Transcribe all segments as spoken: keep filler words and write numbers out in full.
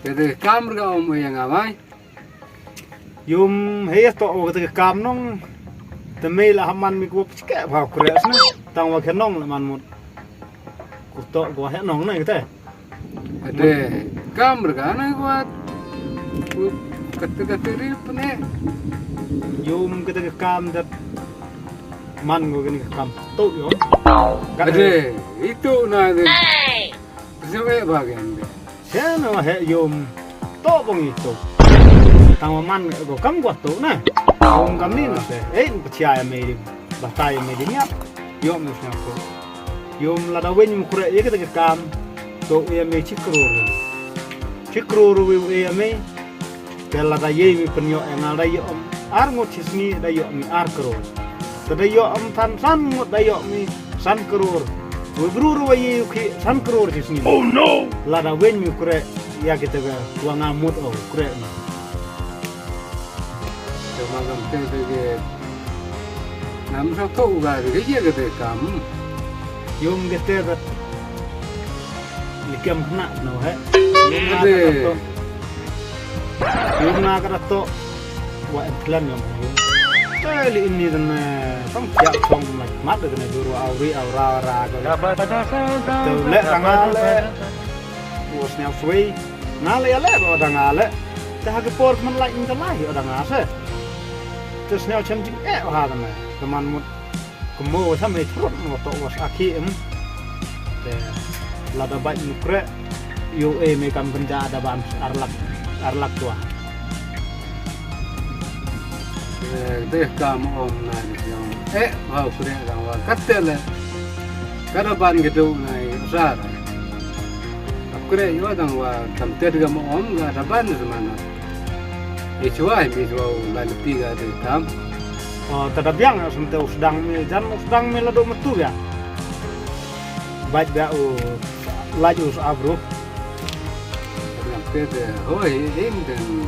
Te de kam re ka om ya nga mai. Yum, he to o te kam nong. Te mei la ha man mi ko chike bha kre sna. Tang wa ke nong la man mut. Ku to ko he nong na te. Ade, kam re ka na ko. Ku kate kate ri pne. Yum, kate kam dat man ko kini kam to yo. Ka Ade, itu na de. Sewe ba gen de. He no he yum. To bong itu. Tang wa man ko kam ko to na. Yum kam ni na se. Eh, pachia ya mei di. Batai ya mei di niap. Yum ni sna ko. Yum lada wen yum kure ye kate kam. To ya mei chi kror. Chi kror wi ya mei. Te lada ye mi pynyoh ya nga da yoh mi ar ngut chi sngi da yoh mi ar kror. Te da yoh mi than san ngut da yoh mi san kror. Wi bru ru wa ye u khi san kror chi sngi. Oh no! Lada wen mi kure ya kite ka wa nga mut o kure mi. Te ma kam te te ke Nam sa to u ga de ye ga de kam. Yum ge te ga. Li kem khna no he. Yum na ka to. Yum na ka to. Wa em plan yum. Te li ini dan tong ya tong mat de ne duru au ri au ra ra ga. Te le tang le. Wa sniaw sui. Nga le ya le ba da nga le. Te ha ke por man lai in ka lai o da nga se. Te sniaw chem jing e ha da me. Ka man mut. Kamo wa tham e thrut mo to wa sa khi em. Te lada bai mu kre. Yo e me kam kynja da ban ar lak ar lak tua. Eh, de kam om na ni yong. Eh, hau kre dang wa katte le. Kada ban gedu na i usar. Ap kre yo dang wa kam te de kam om ga da ban ni mana. I chua i mi chua la ni pi ga de kam. Oh, ta da biang ya sum te usdang mi jan usdang mi la do matu ya. Bait ba u laj u sa bru. Te de hoi im den.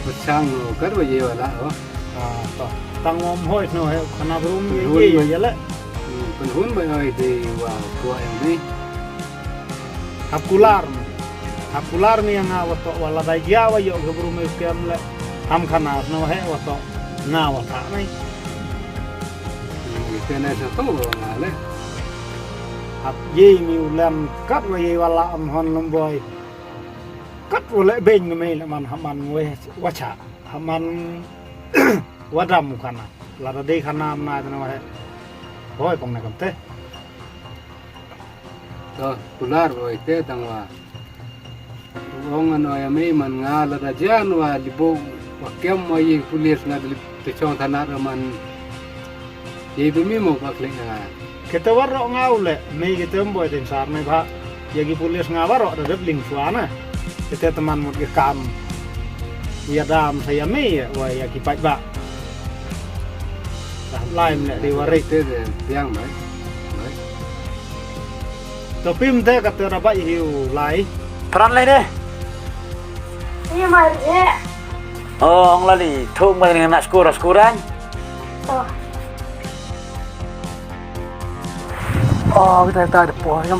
Pachang u kar wa ye wala ho. Ah, to. Tang wom hoi no he khana bru ye ye ye le. Pynhun ba hoi de wa ko em ni. Hap kular. Hap kular mi nga wa to wa la dai ya wa yo ke bru mi kem le. Ham khana no he wa to. Nga wa ta ni. Te ne sa to wa nga le. Hap ye mi u lem kat wa ye wa la am hon lum boi. Kat wa le beng me le man haman we wa cha. Haman wa dam khana. La da de khana am na na wa he. Hoi kong na kam te. To, kular wa te tang wa. Ong ano ya me man nga la da jan wa libo wa kem wa ye pulis nga dali te chong thana ra man. Ye bi mi mo ba kle nga. Kete waro nga u le, me kete mboi tin sar me ba. Ya ki pulis nga waro da dep ling sua na. Kete teman mut ke kam. Ya dam sa ya me wa ya ki pait ba. Dah lai me le di wari. Te de biang mai. Mai. To pim te kate ra bai hiu lai. Pran lai de. Ni mai de. Oh, ong lali, thung ba ni na skur, skuran. Oh. Oh, kita ta de po yam.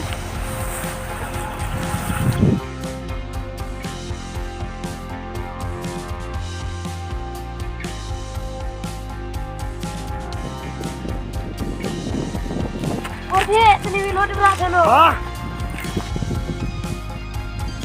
Oh, de, tini wi lo de bra thano. Ha?